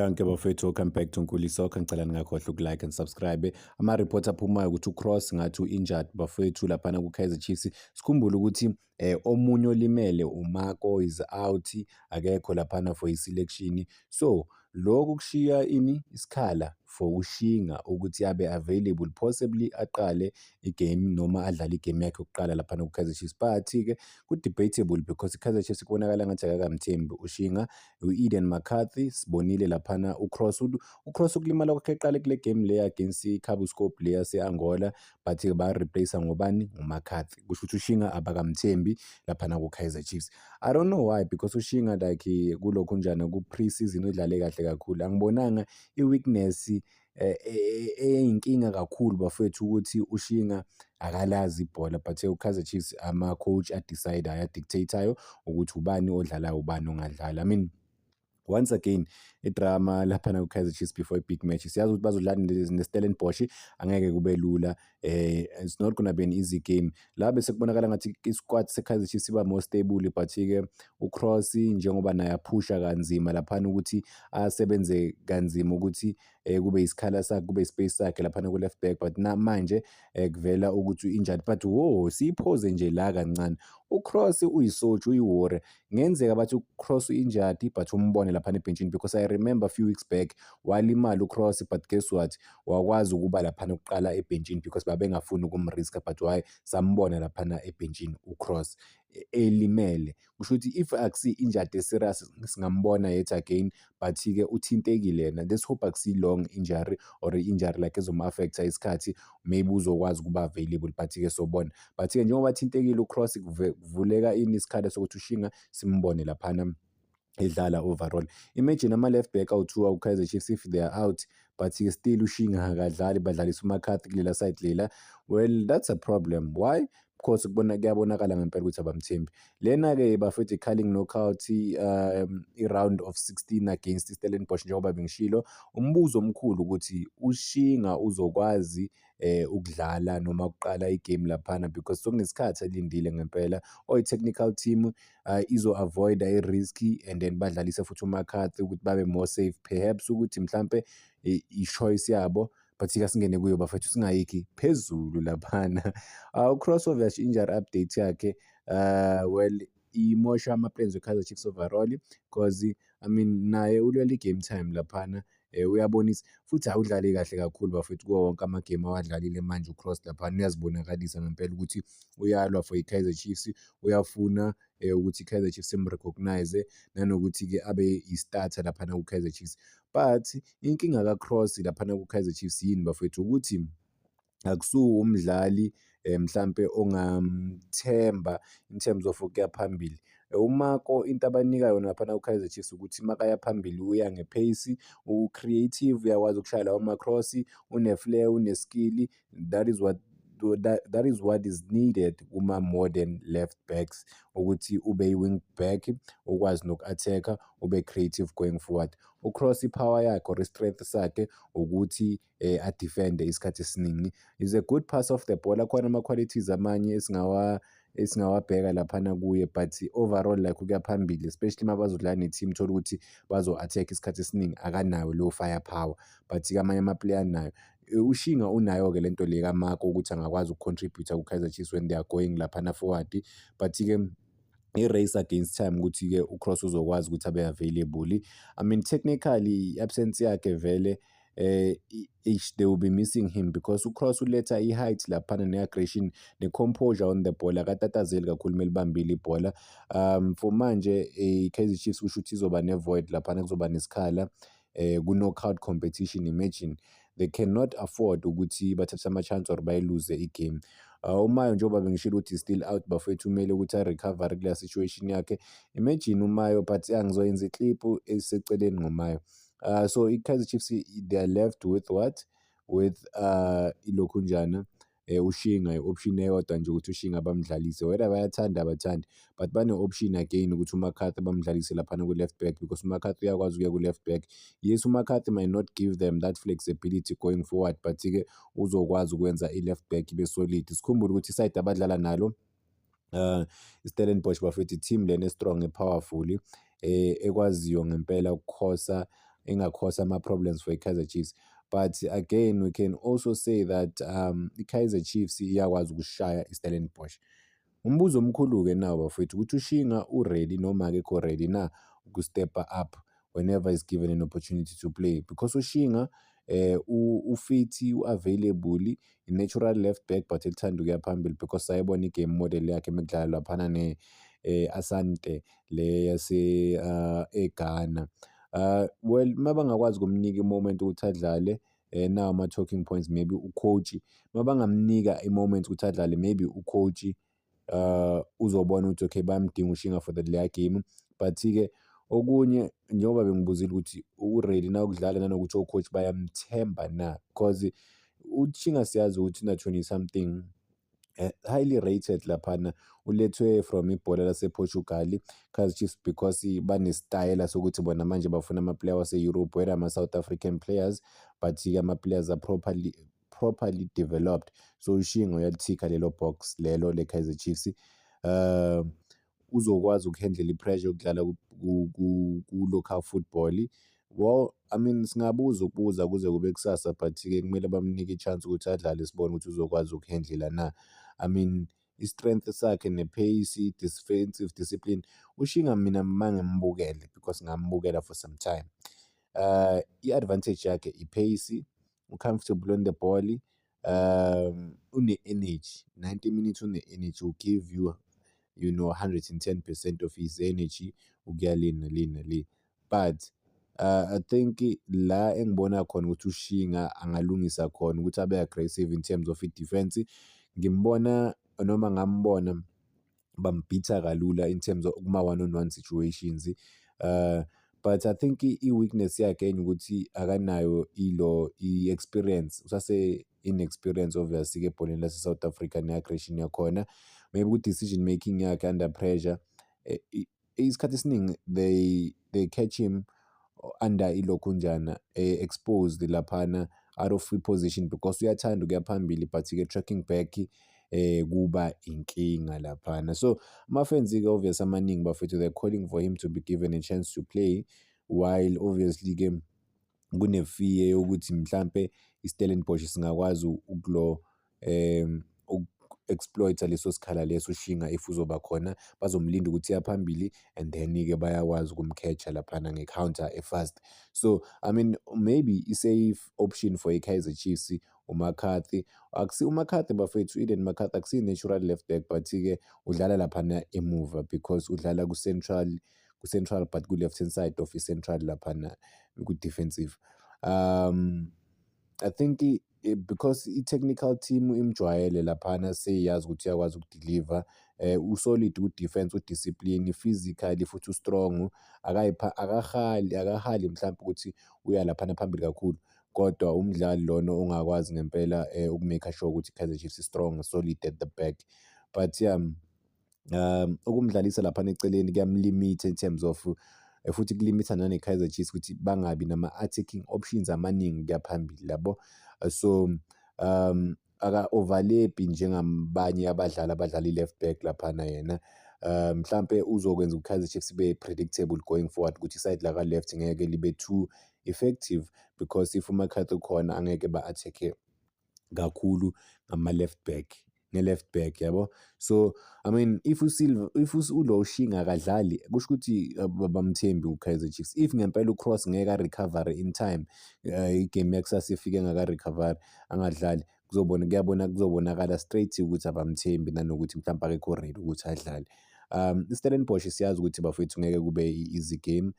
Dankie bafethu, welcome back to Nkuli Soccer. Ngicela ningakhohlwa ukulike and subscribe. Ama-report aphumayo ukuthi uCross ngathi u-injured bafethu laphana ku-Kaizer Chiefs. Sikhumbule ukuthi omunye olimele uMako is out, akekho laphana for i-selection. So lokhu kushiya ini isikhala for uShinga ukuthi abe available, possibly aqale igame noma adlale igame yakhe yokuqala laphana ku-Kaizer Chiefs. But-ke ku-debatable because i-Kaizer Chiefs kubonakala ngathi akakamthembi uShinga. U-Eden McCarthy sibonile laphana uCross, uCross ukulimala kwakhe eqale kule game le against i-Kabuscorp le yase-Angola, but-ke ba-replace ngobani? NguMcCarthy. Kusho ukuthi uShinga abakamthembi laphana ku-Kaizer Chiefs. I don't know why, because uShinga like kulokhu njana ku-pre-season udlale kahle kakhulu. Angibonanga i-weakness eyinkinga kakhulu bafethu ukuthi uShinga akalazi ibhola, but u-Kaizer Chiefs ama-coach a-decide, aya-dictate-ayo ukuthi ubani odlalayo, ubani ongadlali. I mean, once again idrama laphana ku-Kaizer Chiefs before i-big match. Siyazi ukuthi bazodlala ne-Stellenbosch, angeke kube lula, it's not gonna be an easy game. La bese kubonakala ngathi i-squad se-Kaizer Chiefs iba more stable, but-ke uCross njengoba naye aphusha kanzima laphana ukuthi asebenze kanzima ukuthi kube isikhala sakhe, kube ispace sakhe laphana ku-left back, but manje kuvela ukuthi u-injured. But wo, siyiphoze nje la kancane, uCross uyisoja, uyi-warrior. Kungenzeka bathi uCross u-injured but umbone laphana ebhentshini, because I remember a few weeks back walimala uCross, but guess what, wakwazi ukuba laphana ukuqala ebhentshini because babengafuni ukumriska, but why sambona laphana ebhentshini uCross elimele. Kusho ukuthi if akusi injured eserious singambona yet again, but-ke uthintekile yena. Let's hope akusi long injury or injury like ezomu-affect-a isikhathi, maybe uzokwazi ukuba available, but-ke sobona. But-ke njengoba athintekile uCross, kuvuleka ini isikhala sokuthi uShinga simbone laphana edlala overall. Imagine ama-left back awu-two awu-Kaizer Chiefs if they are out, but still uShinga akadlali, badlalisa uMcCarthy kulela side lela. Well, that's a problem. Why? Because kubona kuyabonakala ngempela ukuthi abamthembi. Lena-ke bafethu i-Carling Knockout, i-round of 16 against i-Stellenbosch. Njengoba bengishilo, umbuzo omkhulu ukuthi uShinga uzokwazi ukudlala noma ukuqala igame laphana, because sokunesikhathi elindile ngempela. Or i-technical team izo-avoid-a i-risk and then badlalise futhi uMcCarthy ukuthi babe more safe, perhaps ukuthi mhlampe i-choice yabo, but asingene kuyo bafethu, singayikhi phezulu laphana. U-Crossover injury update yakhe, well, imosha ama-plans we-Kaizer Chiefs overall, because I mean naye ulwela i-game time laphana, uyabonisa futhi awudlali kahle kakhulu bafethu kuwo wonke amagame awadlalile manje uCross laphana. Uyazibonakalisa ngempela ukuthi uyalwa for i-Kaizer Chiefs, uyafuna ukuthi i-Kaizer Chiefs im-recognise nanokuthi-ke abe i-starter laphana ku-Kaizer Chiefs. But inkinga ka-Cross laphana ku-Kaizer Chiefs yini bafethu? Ukuthi akusuwo umdlali mhlampe ongamthemba in terms of ukuya phambili. UMako into abanika yona laphana ku-Kaizer Chiefs ukuthi makaya phambili uya nge-pace, u-creative, uyakwazi ukushaya lawo ma-cross, une-flair, une-skill. That is what is needed kuma-modern left backs, ukuthi ube i-wing back ukwazi noku-attack-a, ube creative going forward. UCross i-power yakhe or i-strength sakhe ukuthi a-defend-e isikhathi esiningi. Is a good pass of the ball, akhona ama-qualities amanye esingawabheka laphana kuye, but overall like ukuya phambili, especially uma bazodlala ne-team thola ukuthi bazo-attack isikhathi esiningi, akanayo leyo fire power, but-ke amanye ama-player anayo. UShinga unayo-ke lento le kaMako ukuthi angakwazi uku-contribute-a ku-Kaizer Chiefs when they are going laphana forward, but-ke i-race against time ukuthi-ke uCross uzokwazi ukuthi abe available. I mean, technically i-absence yakhe vele, they will be missing him, because uCross uletha i-height laphana ne-aggression ne-composure on the ball, akatatazeli kakhulu uma elibambile ibhola. For manje i-Kaizer Chiefs kusho ukuthi izoba ne-void laphana, kuzoba nesikhala ku-knockout competition. Imagine, they cannot afford ukuthi bathathe ama-chance or bayiluze igame. UMayo njengoba bengishilo ukuthi still out bafethu, kumele ukuthi a-recover kuleya situation yakhe. Imagine uMayo, but ngizoyenza iclip eseceleni ngoMayo. So i-Kaizer Chiefs, they are left with what? With ilokhunjana uShinga, i-option eyodwa nje ukuthi uShinga bamdlalise, whether bayathanda abathandi, but bane-option again ukuthi uMcCarthy bamdlalise laphana ku-left back, because uMcCarthy uyakwazi ukuya ku-left back. Yes, uMcCarthy might not give them that flexibility going forward, but-ke uzokwazi ukwenza i-left back ibe solid. Sikhumbule ukuthi iside abadlala nalo, i-Stellenbosch bafethu, i-team lena e-strong, e-powerful, ekwaziyo ngempela ukukhosa Enga-cause-a ama-problems for i-Kaizer Chiefs. But again, we can also say that i-Kaizer Chiefs iyakwazi ukushaya i-Stellenbosch. Umbuzo omkhulu-ke nawo, bafowethu, ukuthi uShinga u-ready noma akekho ready na uku-step-a up whenever is given an opportunity to play, because uShinga u-fit, u-available, i-natural left back, but elithanda ukuya phambili because sayibona i-game model yakhe mekudlala laphana ne-Asante le yase eGhana. Well, mabangakwazi ukumnika i-moment ukuthi adlale, nawo ama-talking points, maybe u-coach mabangamnika i-moment ukuthi adlale, maybe u-coach uzobona ukuthi okay, bayamdinga uShinga for the leya game. But-ke okunye, njengoba bengibuzile ukuthi u-ready na ukudlala, nanokuthi o-coach bayamthemba na, because uShinga siyazi ukuthi una-20 something, highly rated laphana, ulethwe from ibhola lase-Portugal, Kaizer Chiefs, because banesitayela sokuthi bona manje bafuna ama-player wase-Europe, whether ama-South African players, but-ke ama-players are properly developed. So uShinga uyalithika lelo box lelo le-Kaizer Chiefs. Uzokwazi uku-handle i-pressure yokudlala ku-local football. Well, I mean, singabuza ukubuza kuze kube kusasa, but-ke kumele bamnike i-chance ukuthi adlale, sibone ukuthi uzokwazi uku-handle-a na. I mean, i-strength sakhe ne-pace, defensive discipline, uShinga mina mangimbukele, because ngambukela for some time, i-advantage yakhe i-pace, u-comfortable on the ball, une-energy, 90 minutes une-energy, will give you you know 110% of his energy ukuya le nale nale. But I think la engibona khona ukuthi uShinga angalungisa khona ukuthi abe aggressive in terms of i-defense, ngimbona noma ngambona bambhitha kalula in terms of kuma one on one situations. But I think i-weakness yakhe enye ukuthi akanayo ilo i-experience, usase inexperience obviously-ke ebholeni lase-South Africa ne-aggression yakhona, maybe ku-decision making yakhe under pressure. Isikhathi esiningi they catch him under ilokhunjana, exposed laphana out of position, because uyathanda ukuya phambili, but-ke tracking back kuba inkinga laphana. So ama-fans-ke obvious amaningi, bafethu, they're calling for him to be given a chance to play, while obviously-ke kune-fear yokuthi mhlampe i-Stellenbosch singakwazi ukulo uku-exploit-a leso sikhala leso. UShinga, if uzoba khona, bazomlinda ukuthi iya phambili and then-ke bayakwazi ukum-catch-a laphana nge-counter e-fast. So I mean, maybe i-safe option for i-Kaizer Chiefs uMcCarthy. Akusi uMcCarthy, bafethu, Aden McCarthy akusiyi natural left back, but-ke udlala laphana emuva because udlala ku-central but ku-left hand side of i-central laphana ku-defensive. I think because i-technical team imjwayele laphana, seyazi ukuthi uyakwazi uku-deliver, u-solid ku-defense, u-discipline physically futhi u-strong, akahali akahali mhlampe ukuthi uya laphana phambili kakhulu, kodwa umdlali lona ongakwazi ngempela uku-make sure ukuthi i-Kaizer Chiefs is-strong, solid at the back. But yeah, ukumdlalisa laphana eceleni kuyam-limit-a in terms of futhi ku-limit-a nane-Kaizer Chiefs ukuthi bangabi nama-attacking options amaningi kuya phambili yabo. So aka-overlap-i njengabanye abadlali abadlala i-left back laphana yena. Mhlampe uzokwenza u-Kaizer Chiefs ibe predictable going forward, ukuthi i-side laka-left ngeke libe too effective, because if uMcCarthy ukhona angeke ba-attack-e kakhulu ngama-left back, nge-left back yabo. So I mean, if uSilva, if ulo uShinga akadlali, kusho ukuthi bamthembi u-Kaizer Chiefs. If ngempela uCross ngeke a-recover in time, i-game yakusasa ifike engaka-recover, angadlali, kuzobona kuyabona kuzobonakala straight ukuthi abamthembi, nanokuthi mhlawumbe akekho ready ukuthi adlale. I-Stellenbosch siyazi ukuthi, bafethu, ngeke kube i-easy game.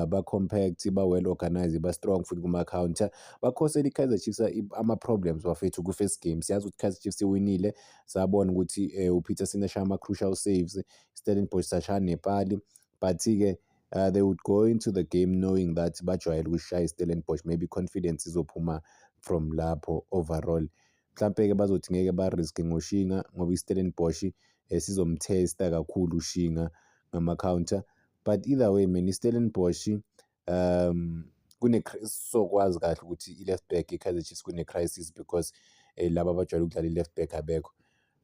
Ba-compact, ba-well organized, ba-strong futhi kuma-counter. Ba-cause-ela i-Kaizer Chiefs ama-problems, bafethu, ku-first game. Siyazi ukuthi i-Kaizer Chiefs iwinile, sabona ukuthi uPetersen eshaya ama-crucial saves, Stellenbosch sashaya nepali, but-ke they would go into the game knowing that bajwayele ukushaya i-Stellenbosch, maybe confidence izophuma from lapho overall. Mhlampe-ke bazothi ngeke ba-risk-e ngoShinga ngoba i-Stellenbosch sizom-test-a kakhulu uShinga ngama-counter. But either way, man, i-Stellenbosch sizokwazi kahle ukuthi i-left back i-Kaizer Chiefs kune-crisis, because laba abajwayele ukudlala i-left back abekho.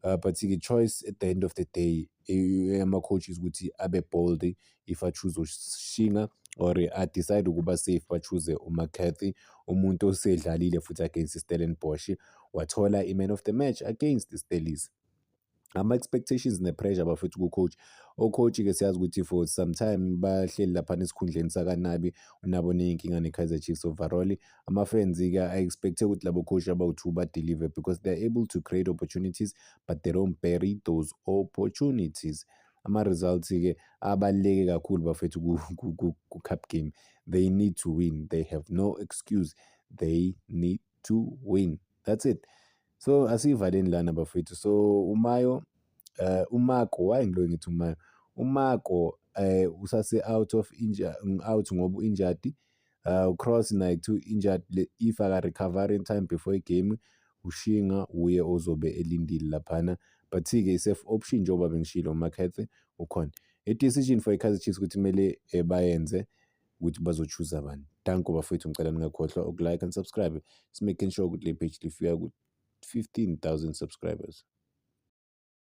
But-ke choice at the end of the day eyama-coaches ukuthi abe bold if a-choose uShinga Or a-decide ukuba safe, ba-choose uMcCarthy, umuntu osedlalile futhi against iStellenbosch, wathola i-man of the match against iStellies. Ama-expectations ne-pressure, bafethu, ku-coach. O-coach-ke siyazi ukuthi for some time bahleli laphana esikhundleni sakaNabi, unabo ney'nkinga ne-Kaizer Chiefs overall. Ama-fans-ke a-expect-e ukuthi labo coach abawu-two ba-deliver because they're able to create opportunities, but they don't bury those opportunities. Ama-results-ke abaluleke kakhulu, bafethu, ku-cup game. They need to win. They have no excuse. They need to win. That's it. So asiyivaleni lana, bafethu. So uMayo, uMako, why ngilo ngithi uMayo, uMako usase out of injury, out ngoba injured. Cross naye too injured. If aka recover in time before igame, uShinga uye ozobe elindile laphana, but-ke i-safe option, njengoba bengishilo, uMcCarthy ukhona. I-decision for i-Kaizer Chiefs ukuthi kumele bayenze ukuthi bazo-choose bani. Danko, bafethu. Ngicela ningakhohlwa uku-like and subscribe. Making sure ukuthi le page lifika ku-15,000 subscribers.